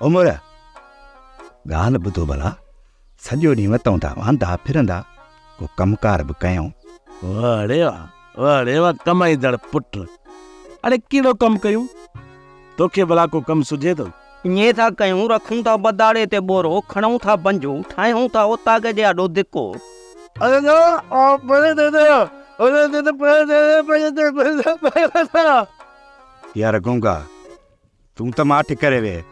عمر، ڳالهه ٻڌو ڀلا، سڄو ڏينهن وتون ٿا واندا ڦرندا، ڪو ڪم ڪار به ڪيون. واهه ڙي واهه، واهه ڙي واهه ڪمائيندڙ پٽ. اڙي ڪهڙو ڪم ڪيون؟ توکي ڀلا ڪو ڪم سجهي ٿو؟ ائين ٿا ڪيون، رکون ٿا بداڙي تي ٻورو، کڻون ٿا بنجو، ٺاهيون ٿا اوطاق جي آڏو دڪو. يار گونگا، تون ته ماٺ ڪري ويهه.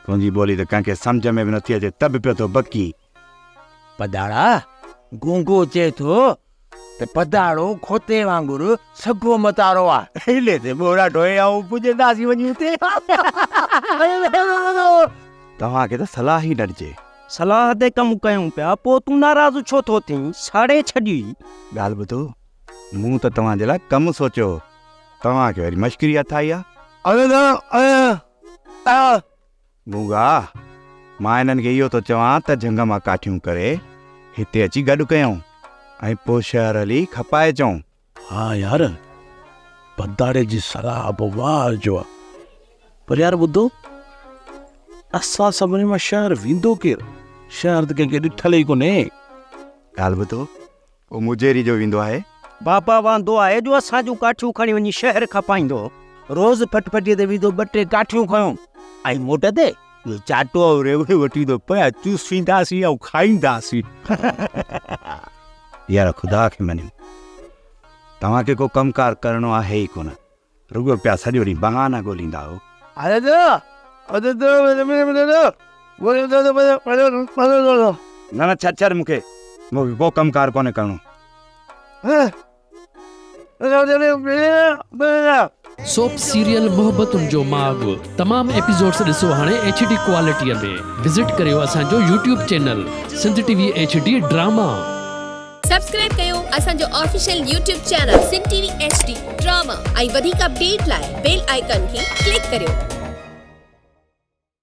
تنهنجي ٻولي ته ڪنهن کي سمجهه ۾ به نٿي اچي ته به پيو ٿو بڪين. پداڙا، گونگو چئي ٿو ته پداڙو کوتي وانگر سگهو متارو آ. هيلي تي ٻورا ڍوئي آئون پڄنداسين وڃي اتي. توهان کي ته صلاح ئي نه ڏجي. صلاح تي ڪم ڪيون پيا، پوء تون ناراض ڇو ٿو ٿين؟ ساڙي ڇڏيئي. ڳالهه ٻڌو، مون ته توهان جي لاء ڪم سوچيو هو. توهان کي وري مشڪري هٿ آئي آ. گونگا، مان هنن کي اهو ٿو چوان ته جهنگ مان ڪاٺيون ڪري هتي اچي گڏ ڪيون ۽ پوء شهر هلي کپائي اچون. ها يار، بداڙي جي صلاح به واهه جو آ. پر يار ٻڌو، اسان سڀني مان شهر ويندو ڪير؟ شهر ته ڪنهن کي ڏٺل ئي ڪونهي. ڳالهه ٻڌو، اهو مجيري جو ويندو آهي. بابا واندو آهي جو اسان جون ڪاٺيون کڻي وڃي شهر کپائيندو. روز ڦٽڦٽيء تي ويندو ٻه ٽي ڪاٺيون کنيو ۽ موٽ تي اهو چاٽو ۽ ريوڙي وٺي ايندو پيا چوسينداسين ۽ کائينداسين. يار خدا کي مڃيو توهان کي ڪو ڪم ڪار ڪرڻو آهي ئي ڪونه رڳو پيا سڄو ڏينهن بهانا ڳوليندا آهو. نه نه ڇڏ ڇڏ مون کي مون کي ڪو ڪم ڪار ڪونهي ڪرڻو. سوپ سيريل محبتن جو ماڳ تمام ايپيسوڊس ڏسو هاڻي ايڇ ڊي ڪوالٽي ۾ وزٽ ڪريو اسان جو YouTube channel Sindh T V H D drama. Subscribe ڪيو اسان جو official YouTube channel Sindh T V H D drama ۽ وڌيڪ اپڊيٽ لاء بيل آئيڪان کي ڪلڪ ڪريو.